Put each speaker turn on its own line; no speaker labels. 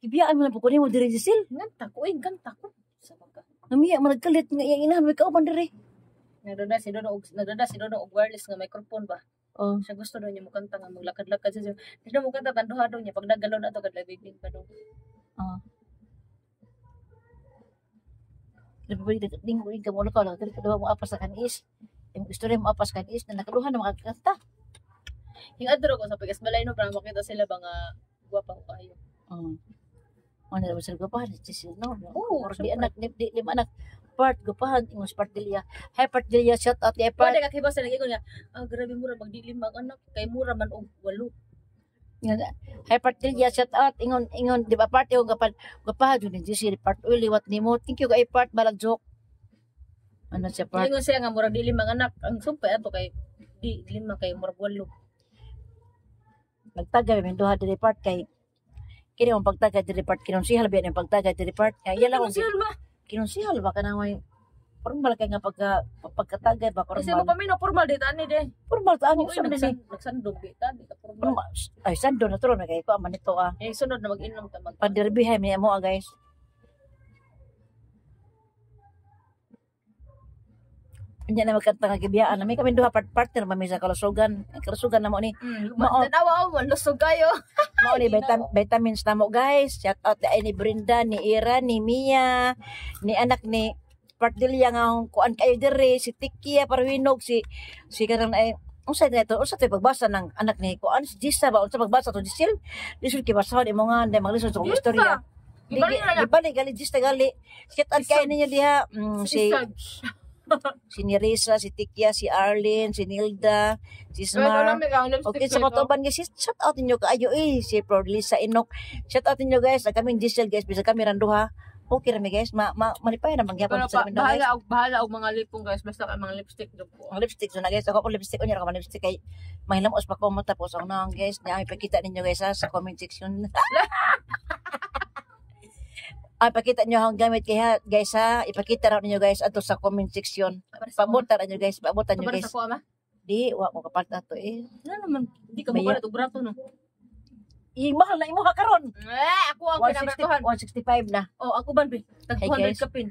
Gibiyaan mo lang po ko nimo diri, Giselle.
Nganta ko, eh, nganta ko. Sa mga.
Namiya man nagkalit nga iyang inahan may kauban diri.
Nagdada si Dono og wireless nga microphone ba.
Oh.
Siya gusto daw niya mukanta nga maglakad-lakad siya. Siya mukanta tanduha daw niya pag nagalaw na to kadlay bibing pa daw.
Oh. Ding ding ka mo ka lang diri ka mo apas sa kanis. Yung istorya mo apas kanis na nakaduha na makakanta.
Yung adro ko sa Pigas Balay no para makita sila ba nga gwapa ko kayo.
Oh. Ano na sila gwapahan si Giselle, no?
Oo,
Or di
syempre.
Anak di, di lima anak part gwapahan ingon si Part Delia. Hi, Part Delia, shout out di part.
Pwede ka kiba sa nag-ingon nga, ah, grabe mura magdilim ang anak kay mura man og walo.
Hi, Part Delia, shout out ingon ingon di ba part ingon gapan gwapahan jud ni Giselle part uy liwat nimo. Thank you kay part balag joke. Ano siya part?
Ingon siya nga mura dilim ang anak, ang sumpay ato kay di lima kay mura walo.
Nagtaga mi duha diri part kay kini ang pagtaga diri part kinonsihal biya ang pagtaga diri part kay iya lang.
Ingon siya ba?
Kinonsihal ba kanang may formal kay nga pagka pagkatagay ba?
Kasi mo
formal.
paminaw formal dito ani de.
Formal ta ani
Uy,
usa man ni.
Nagsandog di ta, di ka formal.
Formal ay sando na tulo na kay ko man nito ah.
Eh sunod na mag-inom ta mag.
Panderbihay mi mo ah, guys. Unya na magkanta nga gibiyaan na may kami duha part partner mami sa kalusugan. Ang kalusugan na mo ni.
Mao. Tanawa mo lusog kayo.
Mao ni vitamins na mo, guys. Shout out ni Brenda, ni Ira, ni Mia, ni anak ni Pardilia nga akong kuan kayo diri, si Tikia Parwinog, si si kanang ay unsa na ito, unsa to pagbasa ng anak ni kuan si Gisa ba, unsa pagbasa to Giselle? Lisod kay basahon imo nga dai maglisod sa kong istorya. Di
Ibalik na lang.
Ibalik gali Gisa gali. Shout out kayo ninyo diha. Si si Nerissa, si Tikia, si Arlene, si Nilda, si Smar. Okay, sa katuban guys, shout out ninyo kaayo eh. Si Lisa Inok. Shout out ninyo guys. Ang kaming Giselle guys, bisa kami randuha. Okay rami guys, ma, ma malipay na mangyapon
Pero
sa
pa,
kami guys.
bahala og mga lipong guys, basta kay mga lipstick jud ko.
Ang lipstick so na guys, ako po lipstick unya ra ka man lipstick kay mahilamos pa ko mo tapos ang naong guys, niya ipakita ninyo guys ha, sa comment section. Ay, pakita niyo ang gamit kay ha, guys ha. Ipakita raw ninyo guys ato sa comment section. Pabutan ninyo guys, pabutan niyo
Para
guys.
sa ko ama.
Di wa ko kapalit ato eh.
Ano naman, di ka
Maya.
mo og brato no.
I mahal na imuha karon.
Eh, ako ang
160,
kinabratuhan.
165 na.
Oh, ako ban be. Tag
Hey,
200
guys.
kapin.